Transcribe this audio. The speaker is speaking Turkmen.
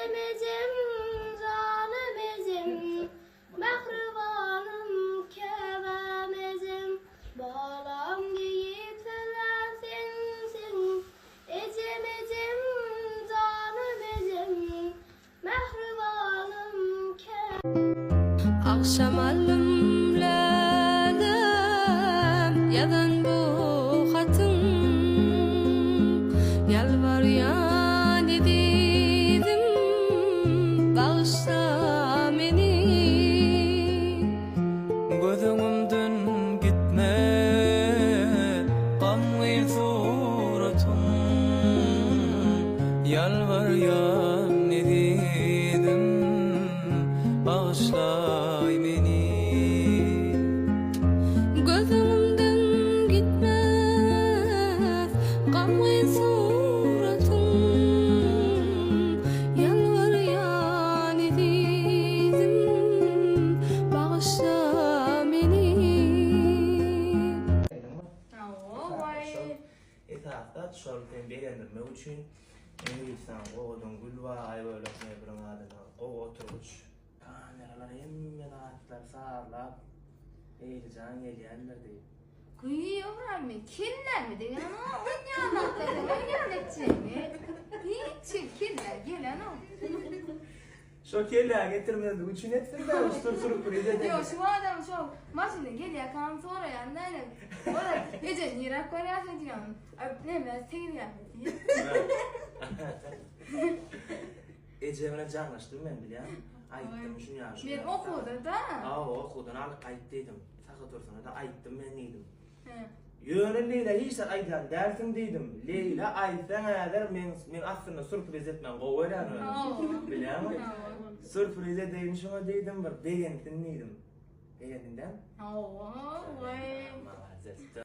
Ejem ejem janym ejem Mähribanym käbäm ejem Balam diýip sözlän sensiň Ejem ejem janym ejem Mähribanym Agşam aldym lälem ýazan bu hatyň Ýalbarýan ezizim bagyşla meni. Göz öňümden gitmez gamgyn suratyň Ýalbarýan ezizim bagyşlaý meni. Göz öňümden gitmez gamgyn suratyň Ýalbarýan ezizim bagyşla meni. Hawa, Esasy zat şol seni begendirmek üçin Eý saňa owadan gül bar Aýbölek mebeliň adyna gowy oturgyç kameralar hemme zatlar sazlap Leýlijan gelýändir diýip. Güý Ybraýym men kelläme degenok oýnaýan zatlardan oýnaýan etjegimi hiç hili kellä gelenok. Şo kelläňe getirmezlik üçin etdim-dä şu sürpriz edeýin. Ýok şu adam şo maşynda gelýärkäm soraýan dälim. Olar eje niräk barýarsyň diýýän. Neme seýilgähe diýýän. Ejem bilen jaňlaşdym men bilýäňmi? Aýtdym şuny ýaly şuny. Men okuwda-da. Hawa okuwdan alyp gaýt diýdim. Sahy Tursuna-da aýtdym men diýdim. Ýöne Leýla hiç zat aýdýan dälsiň diýdim. Leýla aýtsaň häzir men men aslynda surpriz etmäni gowy görýän özüm. Bilýäňmi? Surpriz edeýin şuňa diýdim, bir begensin diýdim. Begendiň dämi? Hawa, waý. Malades.